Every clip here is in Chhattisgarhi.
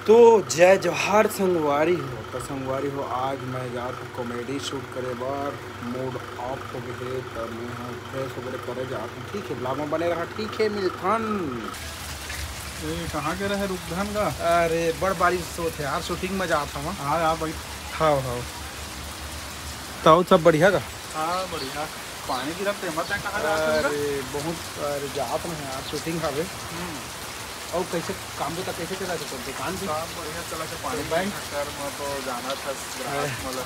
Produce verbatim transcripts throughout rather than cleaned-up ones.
तो जय जोहार संगवारी हो। तो संगवारी हो, आज मैं जात हूँ comedy shoot करे बर। Mood off हो गए हे, तब मैं ह fresh वगैरह करे जात हूँ। ठीक है, vlog में बने रहा। ठीक है, मिलथन। ए, कहाँ के रहे रुकधन का? अरे, बड़ बारिश होत है यार, shooting में जात हूँ। हाँ यार भाई। हाँ, हाँ। तो सब बढ़िया का? हाँ, बढ़िया। पानी गिरत तेमत है, कहाँ जात हूँ? अरे, बहुत, अरे, जात हूँ यार, shooting हवे। हम्म। अउ कैसे काम बूता कैसे चलत हे तोर दुकान भी? काम बढ़िया चलत हे, पानी तो भाई? के चक्कर में तो जाना था ग्राहक अरे। मतलब।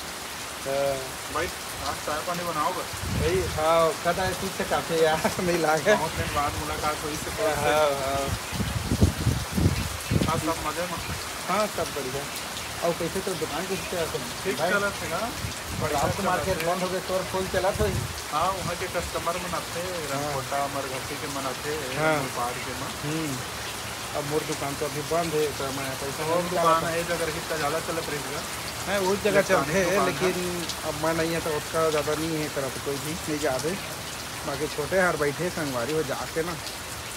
हाँ। भाई, आज चाय पानी बनाओ बस। भाई, हाँ, कदा है तुझसे काफी यार, नहीं लागे। बहुत दिन बाद मुलाकात हुई से हाँ, हाँ। हाँ, सब मजे में। हाँ, सब बढ़िया। अउ कैसे तो दुकान कैसे चलत हे ठीक भाई? चलत हे ना? बढ़िया रात को चलत market हे। बंद हो गए, तोर full चलत होही। हाँ, वहाँ के customer मन आथे, हाँ। रनकोटा, मरघट्टी के मन आथे, हाँ। नेपाल के मन। हम्म। अब मोर दुकान तो अभी बंद है, तो मैं पैसा और नहीं निकाला दुकान था। है, जगह रही तो ज़्यादा चलत रही है। नहीं, उस जगह electronic चलते हैं, दुकान है। लेकिन अब मैं नहीं है तो उसका ज़्यादा नहीं है करत, कोई भी नहीं जाते। बाकी छोटे हर बैठे संगवारी हो जाके ना,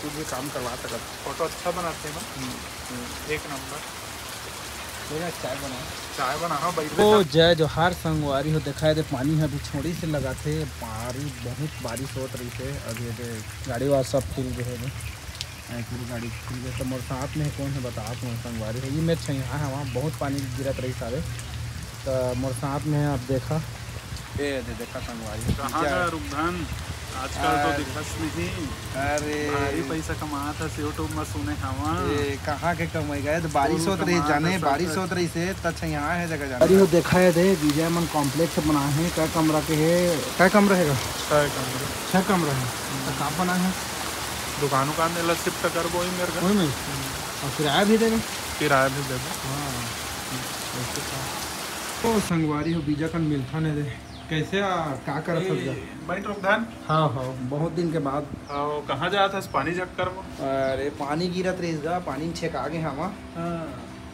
कुछ भी काम करवा सकत। फोटो अच्छा बनाते हैं ना? हम्म, हम्म। एक नंबर। ले ना, चाय बना। चाय बना, हाँ, बैठ तो जा। जय जोहार संगवारी हो, देखा है दे पानी ह अभी छोड़ी से लगाथे, बारी-, बहुत बारिश होत रही से। अभी ये दे गाड़ी वाला सब खुल गए हैं, पूरी गाड़ी खुल गए। तो मोर साथ में कौन है बता, कौन संगवारी है, ये मेर छैहा है, वहाँ बहुत पानी गिरत रही सारे। तो मोर साथ में है, आप देखा, ए दे देखा संगवारी, कहाँ पीछे का आया। रुकधन? आजकल तो अरे। दिखस नहीं। अरे। भारी पैसा कमात हस YouTube में सुने हवा। ए, कहाँ के कमाई गए? तो बारिश तू होत रही कमात जाने, हस बारिश पैसा। होत रही से, त अच्छा यहाँ है जगह जाने। अरे वो देखा है दे, विजय मन complex बना है, कै कमरा के है, कै कमरा हैगा? छह कमरा। छह कमरा है। तो का बना है? दुकान उकान एला shift करबो वही मेर का। वही में? और किराया भी देबे? किराया भी देबो। हाँ। ऐसे का। तो संगवारी हो, बीजा कन मिलथन दे। कैसे आ, का करत हस ए, गा? बैठ रुकधन। हाँ, हाँ, बहुत दिन के बाद। हाँ, कहाँ जात हस पानी चक्कर में? अरे, पानी गिरत रहिस गा, पानी में छेका गे हवा। हाँ।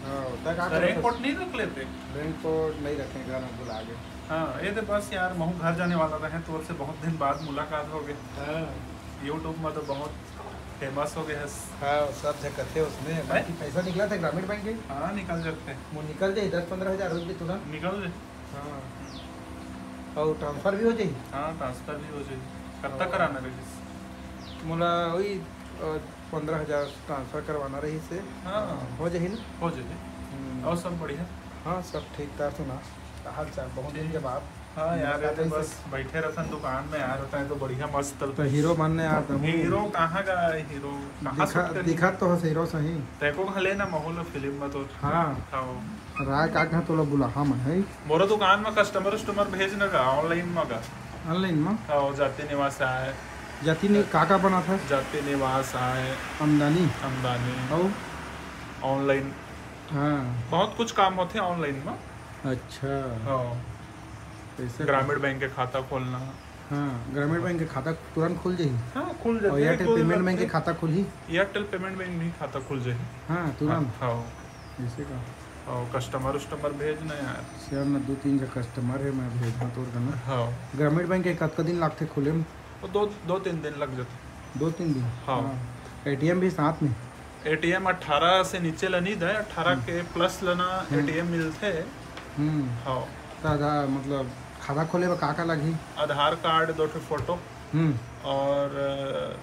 हाँ, त का तो करत हस? Raincoat नहीं रख लेते? Raincoat नहीं रखे, घर में भुला गए। हाँ, ये तो बस यार, महू घर जाने वाला रहे, तोर से बहुत दिन बाद मुलाकात हो गई। हाँ। YouTube में तो बहुत famous हो गए हस। हाँ, सब जगह थे उसमें, हैं? बाकी पैसा निकला था ग्रामीण बैंक के? हाँ, निकल जाते हैं। वो निकल जाए, दस पन्द्रह हजार रुपये तुरंत। निकल जाए। हाँ। अउ transfer भी हो जाही? हाँ, transfer भी हो जाही। कब तक हाँ। कराना रहिस? मोला वही, अ, पन्द्रह हजार transfer करवाना रहिस हे। हाँ। हो जाही ना? हो जाही। हम्म। अउ सब बढ़िया? हाँ, सब ठीक ठाक। सुना, हाल चाल बहुत दिन के बाद। हाँ यार, मुलाकात ये तो ऐसे। बस बैठे रहथन दुकान में यार, होता है तो बढ़िया मस्त। तो हीरो बनने यार, तो हूँ। हीरो कहाँ का है हीरो? कहाँ दिखा-, shoot करी? दिखत तो हस हीरो सही। तैको घले ना माहौल है फिल्म में तो। हाँ। हाँ। राय का कहा तोला बुलाहा मैं है। मोरो दुकान में customer उस्टमर भेज न गा, online में गा। Online में? हाँ, जाति निवास आए। जाति नि-, का का बनात हस? जाति निवास आए। आमदनी? आमदनी। अउ? Online। हाँ। बहुत कुछ काम होथे online में। अच्छा। हाँ। कैसे? ग्रामीण बैंक के खाता खोलना। हाँ, ग्रामीण बैंक के खाता तुरंत खुल जाही? हाँ, खुल अउ जाथे, Airtel कोई Payment बात Bank के नहीं। खाता खुलही? Airtel Payment Bank भी खाता खुल जाही। हाँ, तुरंत? हाँ, हाँ। ऐसे का? अउ customer उस्टमर भेजना यार। सर ना, दो तीन झन customer है, मैं भेजना तोर कना। हाँ। ग्रामीण बैंक के कतका दिन लागथे खुले में? वो दो, दो तीन दिन लग जाथे। दो तीन दिन? हाँ। हाँ। ATM भी साथ में? ATM अठारह से नीचे ला नहीं दे, अठारह हम्म। के plus ला ना हम्म। ATM मिलथे। हम्म। हाँ। तो आधा, मतलब, खाता खोले बर का का लगही? आधार कार्ड, दो ठो फोटो हम्म। और, अ,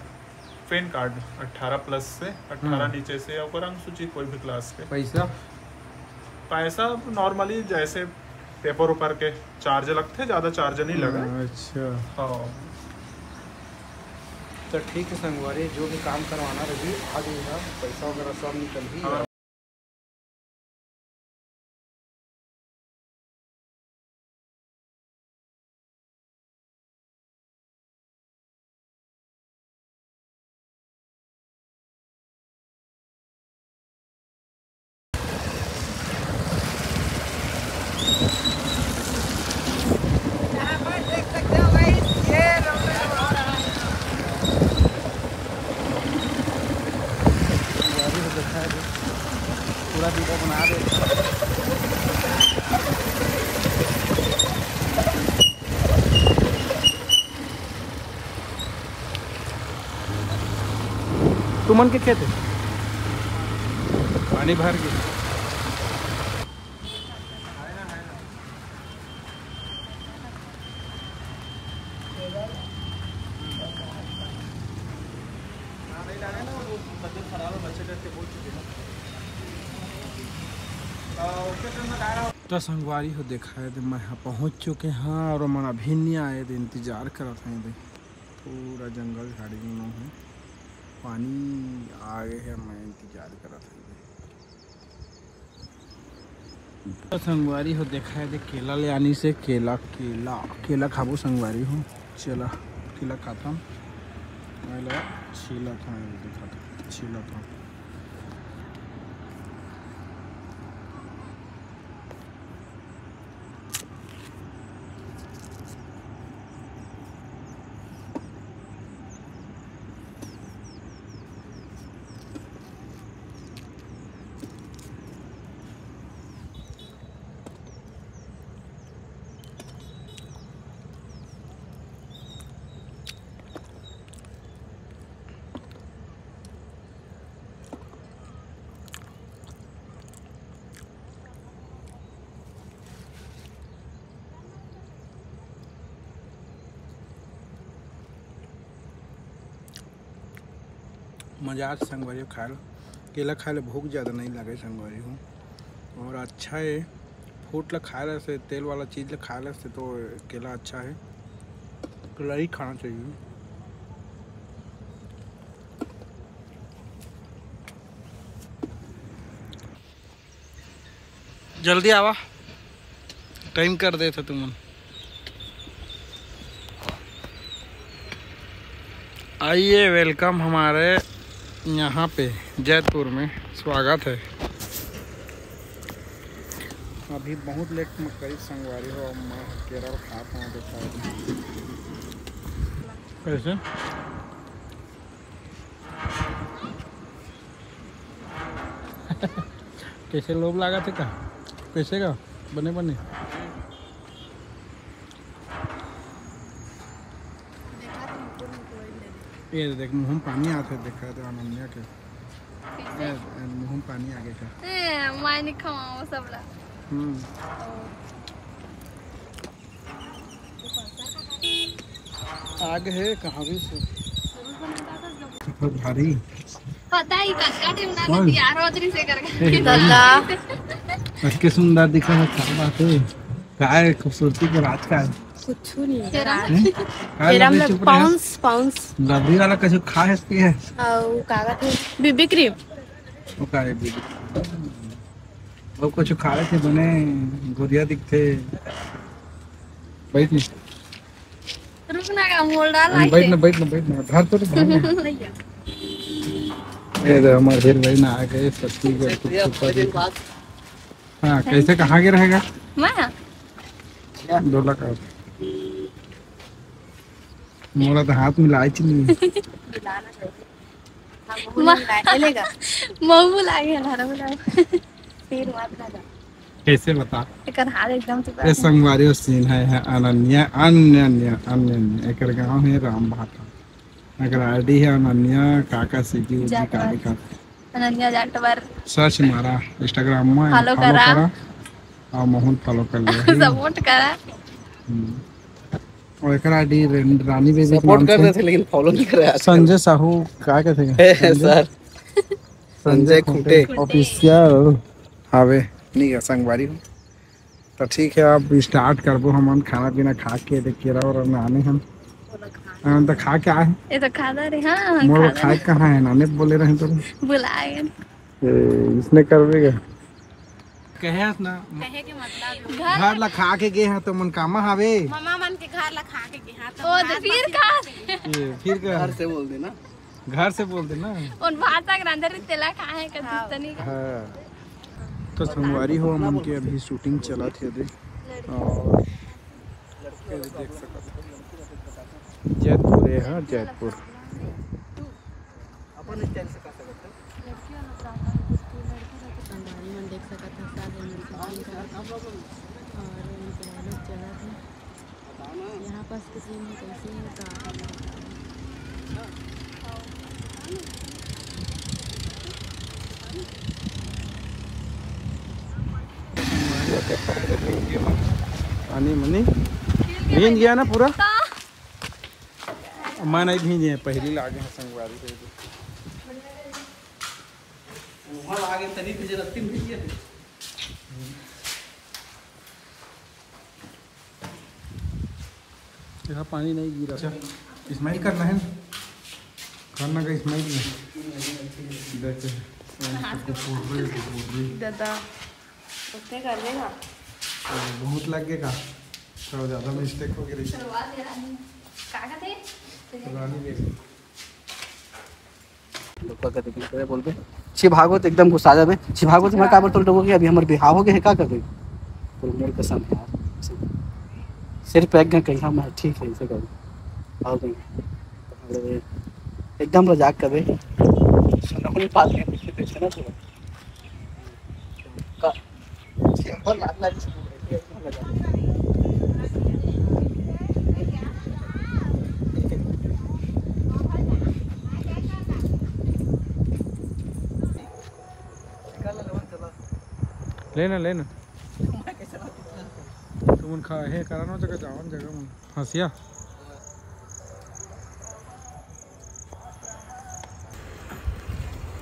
पैन कार्ड अठारह plus से, अठारह हम्म। नीचे से, ओकर अनुसूची कोई भी class के। पैसा? पैसा normally जैसे paper उपर के charge लगथे, ज़्यादा charge नहीं लगे। अच्छा। हाँ। तो ठीक है संगवारी, जो भी काम करवाना रही, आज यहाँ पैसा वगैरह सब निकलही। हाँ। पूरा video बना दे। तुमन के खेत है, पानी भर के। तो संगवारी हो, देखा हे, मैं यहाँ पहुँच चुके हैं और मन अभी नहीं आए, तो इंतजार करत हैं। देख, पूरा जंगल झाड़ी में है, पानी आ गए है, मैं इंतजार करत हैं। तो संगवारी हो, देखा हे, देख, केला ले आनी से, केला, केला, केला खाबो संगवारी हो। चला, केला खाता हूँ, मैं ला छीला था, देखा था, छीला था। मजा आथे संगवारी हो खाए ल। केला खाए ले भूख ज़्यादा नहीं लगे संगवारी हो। और अच्छा है, फ्रूट ला खाए ले से, तेल वाला चीज़ ला खाए ले से तो केला अच्छा है, केला ही खाना चाहिए। जल्दी आवा, टाइम कर देते तुमन। आइए, वेलकम हमारे यहाँ पे जैतपुर में, स्वागत है। अभी बहुत लेट में करीब संगवारी हो, मैं केरल खात हूँ, देखा। कैसे? कैसे लोभ लागत हे का? कैसे का? बने बने। ये देख, मुँह में पानी आथे, देखा तो अनन्या के। कैसे? ए, ए, मुँह में पानी आगे का। ए, मैं नहीं खाऊँ वो सब ला। हम्म। आगे है कहाँ भी से। बहुत भारी। पता ही कतका टाइम लागत यार, रोज री से करके। ए, दल्ला। अतके सुंदर दिखा है, क्या बात है? का है खूबसूरती के राज का है? कुछ नहीं है। तेरा? हैं? का तेरा लबड़ी मतलब चुप रहा? Pounce, pounce. लबड़ी वाला कुछ खा सकती है? और वो का कहते हैं? BB cream. वो का है बीबी? वो कुछ खा रहे थे, बने गोरिया दिखते। बैठ नहीं। रुक ना, का मोल डाल हम आके। बैठ ना, बैठ ना, बैठ ना। घर तो, तो घर ना। नहीं है। ये दे, हमारे हीर भाई ना आ गए, सच्ची के कुछ छुपा दे। हाँ, कैसे, कहाँ के रहेगा? मैं? डोला का। मोला तो हाथ मिलाए च नहीं। मिलाना चाहिए। हाँ, वो नहीं मिलाए, ले लेगा। महू लागे ना, ना मिलाए। फिर मत लगा। कैसे बता? एकर हाथ एकदम से ये संगवारी और सीन है, है अनन्या, अनन्या, अनन्या। एकर गांव है राम भाटा। एकर आईडी है अनन्या काका सीजी उजी जाटवर। काली का। अनन्या जाटवर। सर्च मारा Instagram में, follow follow करा। करा और महू ल follow कर लिया। सपोर्ट करा। हम्म। और एकर आईडी रे-, रानी बेबी के सपोर्ट नाम कर से। देथे, लेकिन फॉलो नहीं करे आजकल। संजय साहू, का कहते हैं? हे, संजय? सर। संजय संजय खूंटे। खूंटे। ऑफिशियल। हावे, नहीं है, संगवारी हो। तो ठीक है, अब स्टार्ट करबो हमन खाना पीना खा के, देख केरा और नाने हम। हम तो खा के आए। ये तो खादा रे, हाँ, मोर खादा खाए रे। कहाँ है? नाने बोले रहे तो। बुलाए। ए, इसने करबे का? कहे हस ना, कहे के मतलब घर घर ला खा के गे हैं तो मन कामा हावे। ममा मन के घर ला खा के गे हैं तो ओ, तो फिर का? ये फिर का? घर से बोल देना। घर से बोल देना। उन भाषा के अंदर तेला खाए का हाँ। तनी का। हाँ। तो संगवारी हो, मन के अभी शूटिंग चलत हे दे। और ये देख सकत हो। जैतपुर है, हाँ, जैतपुर। अपन स्टाइल से कर सकत हो। लड़की वाला ब्रांड है, जिसकी लड़की रहती है। संगवारी मन देख सकत हो, साथ में मिलके काम करत हे। और उनके डायलॉग चलत हे। यहाँ पास के सीन में कैसे है तो आप लोग बताओ। पानी मनी भींज गया ना पूरा। मैं नहीं भींजे, पहली लागे हैं संगवारी के। वहाँ आगे तनी भीजे, रत्ती भीजे। यहाँ पानी नहीं गिरा। अच्छा, स्माइल करना है, करना का स्माइल में। देख, दादा, उसने कर देगा। बहुत लग गया का? तो ज़्यादा मिस्टेक हो गई। शुरुआत है रानी। का कहते? रानी देवी। लोग का कहते, बोल के छिभागो तो एकदम गुस्सा जाबे। छिभागो तो मैं काबर तोल डोबो कि अभी हमर बिहाव हो गए है, का करबे? तो मोर कसम है यार, सिर्फ एक घंटा कहीं हम ठीक है, इसे कर। और नहीं, एकदम मजाक करबे। सुनो, कोई बात नहीं, पीछे देखते ना थोड़ा। का लेना, लेना। तुमन खा हे करा ना जगह जावन जगह मन। हंसिया।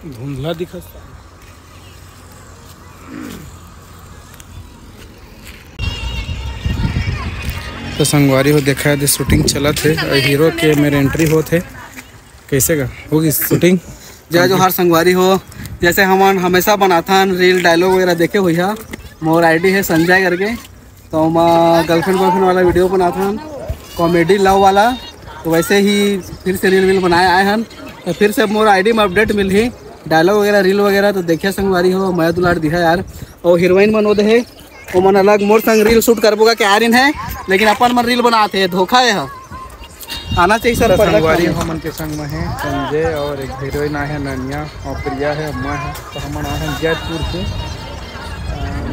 धुंधला दिखत। तो संगवारी हो, देखा है, शूटिंग चलत है और हीरो के मेरे एंट्री होत है। कैसे का होगी शूटिंग? जय जोहार संगवारी हो, जैसे हमन हमेशा बनाथन रील, डायलॉग वगैरह देखे हुई है, मोर आईडी है संजय करके, तो हम गर्लफ्रेंड बॉयफ्रेंड वाला वीडियो बनाथन, कॉमेडी लव वाला। तो वैसे ही फिर से रील वील बनाए आए हन, तो फिर से मोर आईडी में अपडेट मिलही, डायलॉग वगैरह, रील वगैरह। तो देखिए संगवारी हो, मया दुलार दिहा यार। और हीरोइन मन ओदे है, ओमन अलग मोर संग रील शूट करबो का क्या आरिन है, लेकिन अपन मन रील बनात हे, धोखा है। आना चाहिए सर, तो पर्दा संगवारी खाने। हमन के संग में है संजय और एक हीरोइन आए है ननिया और प्रिया है, अम्मा है। तो हमन आए हैं जैतपुर से, अ,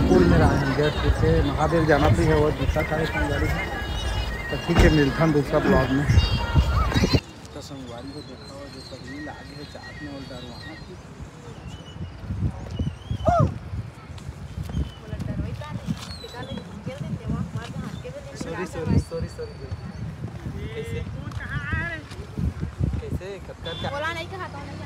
कुल में आए हैं जैतपुर से। महादेव जाना भी है, वो दूसरा का है संगवारी है। तो ठीक है, मिलता हूँ दूसरा ब्लॉग में। तो संगवारी को देखा हुआ जो सब रील आगे है चाट में और डरवाना की। Sorry, sorry, sorry, sorry. कैसे? कैसे? कब, कब, क्या? बोला नहीं कहा था, नहीं।